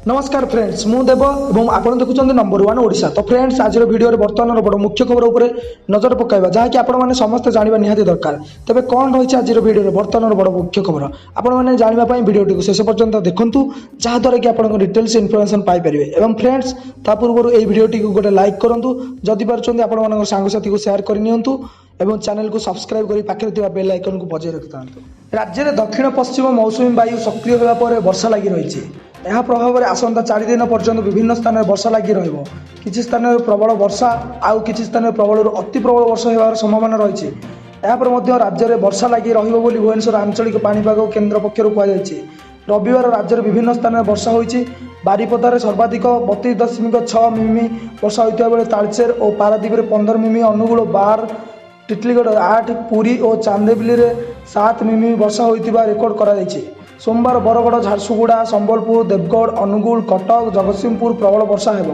ନମସ୍କାର ଫ୍ରେଣ୍ଡସ୍, ମୁଁ ଦେବ ଏବଂ ଆପଣ ଦେଖୁଛନ୍ତି ନମ୍ବର ୱାନ୍ ଓଡ଼ିଶା। ତ ଫ୍ରେଣ୍ଡସ୍, ଆଜିର ଭିଡ଼ିଓରେ ବର୍ତ୍ତମାନର ବଡ଼ ମୁଖ୍ୟ ଖବର ଉପରେ ନଜର ପକାଇବା, ଯାହାକି ଆପଣମାନେ ସମସ୍ତେ ଜାଣିବା ନିହାତି ଦରକାର। ତେବେ କ'ଣ ରହିଛି ଆଜିର ଭିଡ଼ିଓରେ ବର୍ତ୍ତମାନର ବଡ଼ ମୁଖ୍ୟ ଖବର, ଆପଣମାନେ ଜାଣିବା ପାଇଁ ଭିଡ଼ିଓଟିକୁ ଶେଷ ପର୍ଯ୍ୟନ୍ତ ଦେଖନ୍ତୁ, ଯାହାଦ୍ୱାରା କି ଆପଣଙ୍କ ଡିଟେଲ୍ସ ଇନଫର୍ମେସନ୍ ପାଇପାରିବେ। ଏବଂ ଫ୍ରେଣ୍ଡସ୍, ତା ପୂର୍ବରୁ ଏହି ଭିଡ଼ିଓଟିକୁ ଗୋଟେ ଲାଇକ୍ କରନ୍ତୁ, ଯଦି ପାରୁଛନ୍ତି ଆପଣମାନଙ୍କ ସାଙ୍ଗସାଥିକୁ ସେୟାର କରିନିଅନ୍ତୁ ଏବଂ ଚ୍ୟାନେଲକୁ ସବସ୍କ୍ରାଇବ୍ କରି ପାଖରେ ଥିବା ବେଲ୍ ଆଇକନ୍କୁ ବଜାଇ ରଖିଥାନ୍ତୁ। ରାଜ୍ୟରେ ଦକ୍ଷିଣ ପଶ୍ଚିମ ମୌସୁମୀ ବାୟୁ ସକ୍ରିୟ ହେବା ପରେ ବର୍ଷା ଲାଗି ରହିଛି। ଏହା ପ୍ରଭାବରେ ଆସନ୍ତା 4 ଦିନ ପର୍ଯ୍ୟନ୍ତ ବିଭିନ୍ନ ସ୍ଥାନରେ ବର୍ଷା ଲାଗି ରହିବ। କିଛି ସ୍ଥାନରେ ପ୍ରବଳ ବର୍ଷା, ଆଉ କିଛି ସ୍ଥାନରେ ପ୍ରବଳରୁ ଅତି ପ୍ରବଳ ବର୍ଷା ହେବାର ସମ୍ଭାବନା ରହିଛି। ଏହାପରେ ମଧ୍ୟ ରାଜ୍ୟରେ ବର୍ଷା ଲାଗି ରହିବ ବୋଲି ଭୁବନେଶ୍ୱର ଆଞ୍ଚଳିକ ପାଣିପାଗ କେନ୍ଦ୍ର ପକ୍ଷରୁ କୁହାଯାଇଛି। ରବିବାର ରାଜ୍ୟର ବିଭିନ୍ନ ସ୍ଥାନରେ ବର୍ଷା ହୋଇଛି। ବାରିପଦାରେ ସର୍ବାଧିକ 32.6 ମିମି ବର୍ଷା ହୋଇଥିବା ବେଳେ ତାଳଚେର ଓ ପାରାଦୀପରେ 15 ମିମି, ଅନୁଗୁଳ 12, ଟିଟିଲାଗଡ଼ 8, ପୁରୀ ଓ ଚାନ୍ଦିବାଲିରେ 7 ମିମି ବର୍ଷା ହୋଇଥିବା ରେକର୍ଡ କରାଯାଇଛି। ସୋମବାର ବରଗଡ଼, ଝାରସୁଗୁଡ଼ା, ସମ୍ବଲପୁର, ଦେବଗଡ଼, ଅନୁଗୁଳ, କଟକ, ଜଗତସିଂହପୁର ପ୍ରବଳ ବର୍ଷା ହେବ।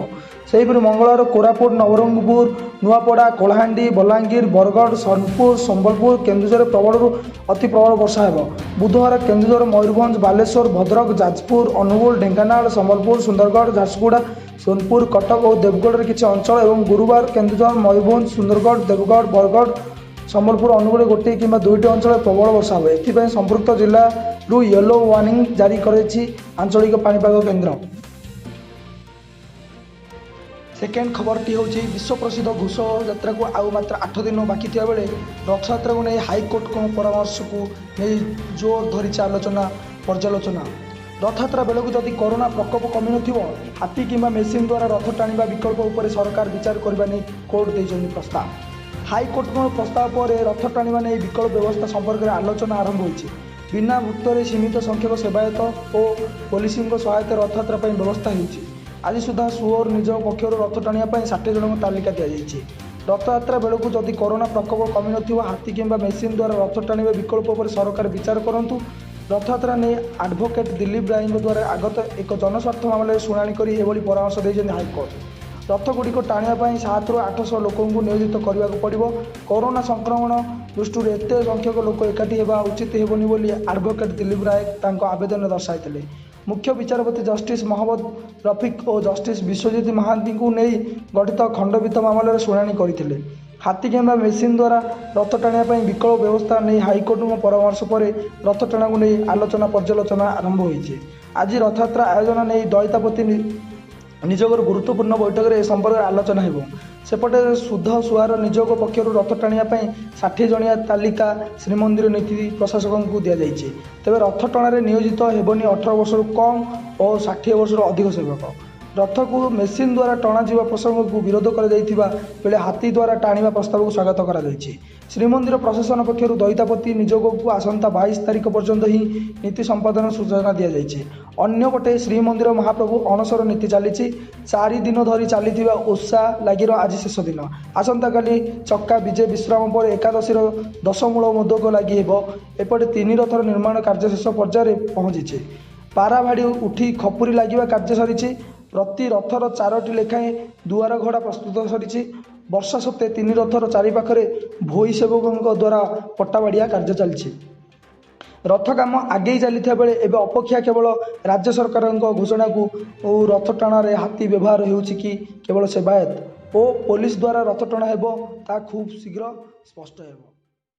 ସେହିପରି ମଙ୍ଗଳବାର କୋରାପୁଟ, ନବରଙ୍ଗପୁର, ନୂଆପଡ଼ା, କଳାହାଣ୍ଡି, ବଲାଙ୍ଗୀର, ବରଗଡ଼, ସୋନପୁର, ସମ୍ବଲପୁର, କେନ୍ଦୁଝରରେ ପ୍ରବଳରୁ ଅତି ପ୍ରବଳ ବର୍ଷା ହେବ। ବୁଧବାର କେନ୍ଦୁଝର, ମୟୂରଭଞ୍ଜ, ବାଲେଶ୍ୱର, ଭଦ୍ରକ, ଯାଜପୁର, ଅନୁଗୁଳ, ଢେଙ୍କାନାଳ, ସମ୍ବଲପୁର, ସୁନ୍ଦରଗଡ଼, ଝାରସୁଗୁଡ଼ା, ସୋନପୁର, କଟକ ଓ ଦେବଗଡ଼ର କିଛି ଅଞ୍ଚଳ ଏବଂ ଗୁରୁବାର କେନ୍ଦୁଝର, ମୟୂରଭଞ୍ଜ, ସୁନ୍ଦରଗଡ଼, ଦେବଗଡ଼, ବରଗଡ଼, ସମ୍ବଲପୁର, ଅନୁଗୁଳ ଗୋଟିଏ କିମ୍ବା ଦୁଇଟି ଅଞ୍ଚଳରେ ପ୍ରବଳ ବର୍ଷା ହେବ। ଏଥିପାଇଁ ସମ୍ପୃକ୍ତ ଜିଲ୍ଲାରୁ ୟେଲୋ ୱାର୍ଣ୍ଣିଂ ଜାରି କରିଛି ଆଞ୍ଚଳିକ ପାଣିପାଗ କେନ୍ଦ୍ର। ସେକେଣ୍ଡ ଖବରଟି ହେଉଛି, ବିଶ୍ୱ ପ୍ରସିଦ୍ଧ ଘୋଷ ଯାତ୍ରାକୁ ଆଉ ମାତ୍ର 8 ଦିନ ବାକି ଥିବା ବେଳେ ରଥଯାତ୍ରାକୁ ନେଇ ହାଇକୋର୍ଟଙ୍କ ପରାମର୍ଶକୁ ନେଇ ଜୋର ଧରିଛି ଆଲୋଚନା ପର୍ଯ୍ୟାଲୋଚନା। ରଥଯାତ୍ରା ବେଳକୁ ଯଦି କରୋନା ପ୍ରକୋପ କମିନଥିବ, ହାତୀ କିମ୍ବା ମେସିନ୍ ଦ୍ୱାରା ରଥ ଟାଣିବା ବିକଳ୍ପ ଉପରେ ସରକାର ବିଚାର କରିବା ନେଇ କୋର୍ଟ ଦେଇଛନ୍ତି ପ୍ରସ୍ତାବ। ହାଇକୋର୍ଟଙ୍କ ପ୍ରସ୍ତାବ ପରେ ରଥ ଟାଣିବା ନେଇ ବିକଳ୍ପ ବ୍ୟବସ୍ଥା ସମ୍ପର୍କରେ ଆଲୋଚନା ଆରମ୍ଭ ହୋଇଛି। ବିନା ଭକ୍ତରେ ସୀମିତ ସଂଖ୍ୟକ ସେବାୟତ ଓ ପୋଲିସଙ୍କ ସହାୟତାରେ ରଥଯାତ୍ରା ପାଇଁ ବ୍ୟବସ୍ଥା ହେଉଛି। ଆଜି ସୁଦ୍ଧା ସୁଅର ନିଯୋଗ ପକ୍ଷରୁ ରଥ ଟାଣିବା ପାଇଁ 60 ଜଣଙ୍କ ତାଲିକା ଦିଆଯାଇଛି। ରଥଯାତ୍ରା ବେଳକୁ ଯଦି କରୋନା ପ୍ରକୋପ କମିନଥିବ, ହାତୀ କିମ୍ବା ମେସିନ୍ ଦ୍ୱାରା ରଥ ଟାଣିବା ବିକଳ୍ପ ଉପରେ ସରକାର ବିଚାର କରନ୍ତୁ। ରଥଯାତ୍ରା ନେଇ ଆଡଭୋକେଟ୍ ଦିଲ୍ଲୀପ ରାୟଙ୍କ ଦ୍ୱାରା ଆଗତ ଏକ ଜନସ୍ୱାର୍ଥ ମାମଲାରେ ଶୁଣାଣି କରି ଏଭଳି ପରାମର୍ଶ ଦେଇଛନ୍ତି ହାଇକୋର୍ଟ। ରଥଗୁଡ଼ିକ ଟାଣିବା ପାଇଁ 7ରୁ 800 ଲୋକଙ୍କୁ ନିୟୋଜିତ କରିବାକୁ ପଡ଼ିବ। କରୋନା ସଂକ୍ରମଣ ଦୃଷ୍ଟିରୁ ଏତେ ସଂଖ୍ୟକ ଲୋକ ଏକାଠି ହେବା ଉଚିତ ହେବନି ବୋଲି ଆଡଭୋକେଟ୍ ଦିଲ୍ଲୀପ ରାୟ ତାଙ୍କ ଆବେଦନରେ ଦର୍ଶାଇଥିଲେ। ମୁଖ୍ୟ ବିଚାରପତି ଜଷ୍ଟିସ୍ ମହମ୍ମଦ ରଫିକ୍ ଓ ଜଷ୍ଟିସ୍ ବିଶ୍ୱଜିତ ମହାନ୍ତିଙ୍କୁ ନେଇ ଗଠିତ ଖଣ୍ଡପୀଠ ମାମଲାରେ ଶୁଣାଣି କରିଥିଲେ। ହାତୀ କିମ୍ବା ମେସିନ୍ ଦ୍ୱାରା ରଥ ଟାଣିବା ପାଇଁ ବିକଳ୍ପ ବ୍ୟବସ୍ଥା ନେଇ ହାଇକୋର୍ଟଙ୍କ ପରାମର୍ଶ ପରେ ରଥ ଟଣାକୁ ନେଇ ଆଲୋଚନା ପର୍ଯ୍ୟାଲୋଚନା ଆରମ୍ଭ ହୋଇଛି। ଆଜି ରଥଯାତ୍ରା ଆୟୋଜନ ନେଇ ଦଇତାପତି ନିଯୋଗର ଗୁରୁତ୍ୱପୂର୍ଣ୍ଣ ବୈଠକରେ ଏ ସମ୍ପର୍କରେ ଆଲୋଚନା ହେବ। ସେପଟେ ସୁଧ ସୁଆର ନିଯୋଗ ପକ୍ଷରୁ ରଥ ଟାଣିବା ପାଇଁ 60 ଜଣିଆ ତାଲିକା ଶ୍ରୀମନ୍ଦିର ନୀତି ପ୍ରଶାସକଙ୍କୁ ଦିଆଯାଇଛି। ତେବେ ରଥ ଟଣାରେ ନିୟୋଜିତ ହେବନି 18 ବର୍ଷରୁ କମ୍ ଓ 60 ବର୍ଷରୁ ଅଧିକ ସେବକ। ରଥକୁ ମେସିନ୍ ଦ୍ୱାରା ଟଣାଯିବା ପ୍ରସଙ୍ଗକୁ ବିରୋଧ କରାଯାଇଥିବା ବେଳେ ହାତୀ ଦ୍ୱାରା ଟାଣିବା ପ୍ରସ୍ତାବକୁ ସ୍ୱାଗତ କରାଯାଇଛି। ଶ୍ରୀମନ୍ଦିର ପ୍ରଶାସନ ପକ୍ଷରୁ ଦଇତାପତି ନିଯୋଗକୁ ଆସନ୍ତା 22 ତାରିଖ ପର୍ଯ୍ୟନ୍ତ ହିଁ ନୀତି ସମ୍ପାଦନ ସୂଚନା ଦିଆଯାଇଛି। ଅନ୍ୟପଟେ ଶ୍ରୀମନ୍ଦିର ମହାପ୍ରଭୁ ଅଣସର ନୀତି ଚାଲିଛି। 4 ଦିନ ଧରି ଚାଲିଥିବା ଓଷା ଲାଗିର ଆଜି ଶେଷ ଦିନ। ଆସନ୍ତାକାଲି ଚକା ବିଜେ ବିଶ୍ରାମ ପରେ ଏକାଦଶୀର ଦଶମୂଳ ମୋଦକ ଲାଗି ହେବ। ଏପଟେ ତିନି ରଥର ନିର୍ମାଣ କାର୍ଯ୍ୟ ଶେଷ ପର୍ଯ୍ୟାୟରେ ପହଞ୍ଚିଛି। ପାରାଭାଡ଼ି ଉଠି ଖପୁରି ଲାଗିବା କାର୍ଯ୍ୟ ସରିଛି। ପ୍ରତି ରଥର ଚାରୋଟି ଲେଖାଏଁ ଦୁଆର ଘୋଡ଼ା ପ୍ରସ୍ତୁତ ସରିଛି। ବର୍ଷା ସତ୍ତ୍ୱେ ତିନି ରଥର ଚାରିପାଖରେ ଭୋଇ ସେବକଙ୍କ ଦ୍ୱାରା ପଟାବାଡ଼ିଆ କାର୍ଯ୍ୟ ଚାଲିଛି। ରଥ କାମ ଆଗେଇ ଚାଲିଥିବା ବେଳେ ଏବେ ଅପେକ୍ଷା କେବଳ ରାଜ୍ୟ ସରକାରଙ୍କ ଘୋଷଣାକୁ ଓ ରଥ ଟଣାରେ ହାତୀ ବ୍ୟବହାର ହେଉଛି କି କେବଳ ସେବାୟତ ଓ ପୋଲିସ ଦ୍ୱାରା ରଥ ଟଣା ହେବ, ତାହା ଖୁବ୍ ଶୀଘ୍ର ସ୍ପଷ୍ଟ ହେବ।